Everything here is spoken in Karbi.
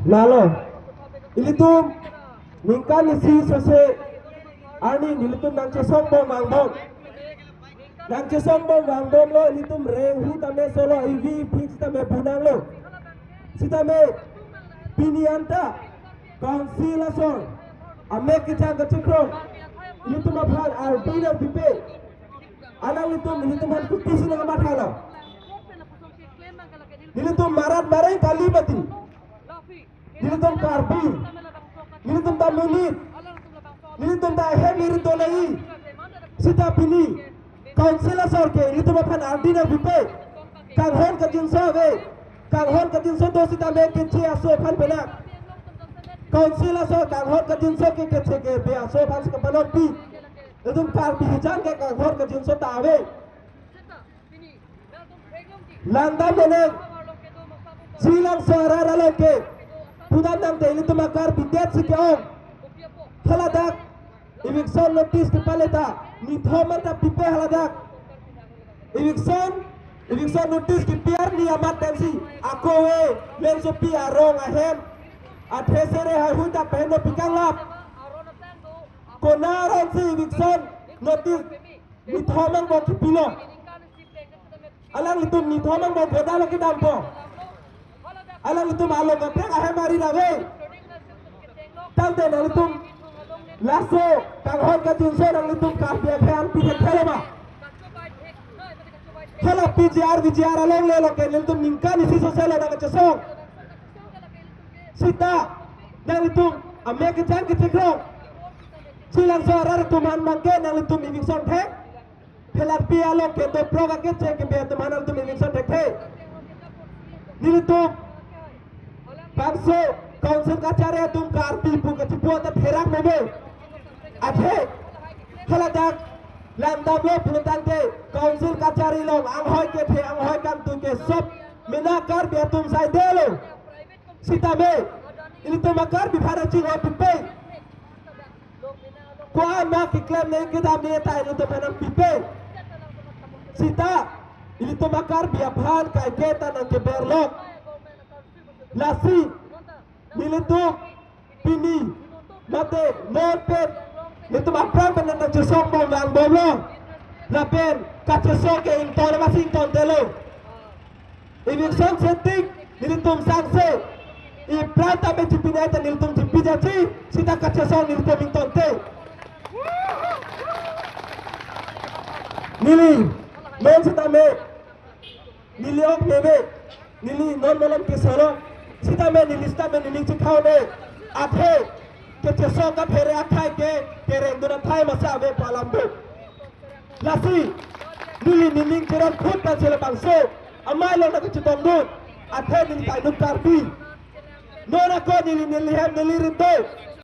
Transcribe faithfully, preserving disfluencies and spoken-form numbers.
Lalo, ilitum ningkan isi sose arni nelitum nangchesong bom vangbom. Nangchesong bom vangbomlo, ilitum renghu tame solo, ivi iphi sitame bunanglo. Sitame pini anta Council asor amek kejang kachekroi, ilitum aphan ardi nangpipe. Alanglitum, ilitum aphan kopisi nangkamathalo? Nelitum marat mareng kali mati. Nelitum Karbi. Nelitum ta monit. Nelitum ta ahem irit donai. Sita pini Council asor ke ilitum aphan ardi nangpipe. Kanghon kangjinso ave. Kanghon kangjinso do sitame keche aso aphan penak. Council asor kanghon kangjinso ke keche kebe aso aphan si kapanongpi. Ilitum Karbi hijan ke kanghon kangjinso ta ave. Langdam meneng, Chilangso arat along ke pudam nangte ilitum a-Karbi det si ke-ong. Haladak eviction notice kepale ta nithom anta pipe haladak. Eviction, eviction notice kepi arni amat pensi ako-e, mensopi arong ahem, athe sere haihui ta pen no pikanglap. Konat aron si eviction notice nithom angbong kepilo? Alanglitum nithom angbong boda lo kedampo. Alanglitum along kaprek ahem ari ave. Tangte nanglitum laso kanghon kangjinso nanglitum Karbi akhei an pithekthelo ma? Hala P G R, V G R along le lo ke nelitum ningkan isi sose lo nangkachesong. Sita nanglitum amek kejang kachekroi. Chilangso arat atum aphan abangke nanglitum eviction thek. Phelatpi along kedo prok akeche kebe atum aphan nanglitum eviction thekthe. Nelitum bangso Council kachari atum Karbi pu kachipu ta therak meme. Athe haladak langdamlo pulotangte Council kachari along anghoi kethe anghoi kangtui ke sop mena Karbi atum saidelo. Sitame ilitum a-Karbi aphan aching-oi pipe. Ko-an ma keklem nangji kedam nangji ta ilitum aphan nangpipe. Sita ilitum a-Karbi aphan kaike ta nangkeberlok. Lasi nelitum pini mate non pen nelitum aphrang pen nangchesong bom vangbomlo. Lapen kachesong ke ington masi ingtontelo. Eviction sitting nelitum sangse. Ipra tame chipinai ta nelitum chipi jachi, sita kachesong nelitum ingtonte. Neli non sitame, neli ok meme, neli non malom keso lo, sitame neli sitame nening chikhaune. Athe kachesong kaphere akhei ke kerengdun akhei masi ave pu alam do. Lasi neli nening cheron phut kan si labangso amei along nangkachetongdun. Athe neli kainut Karbi. Non ako neli neli hem neli rinto.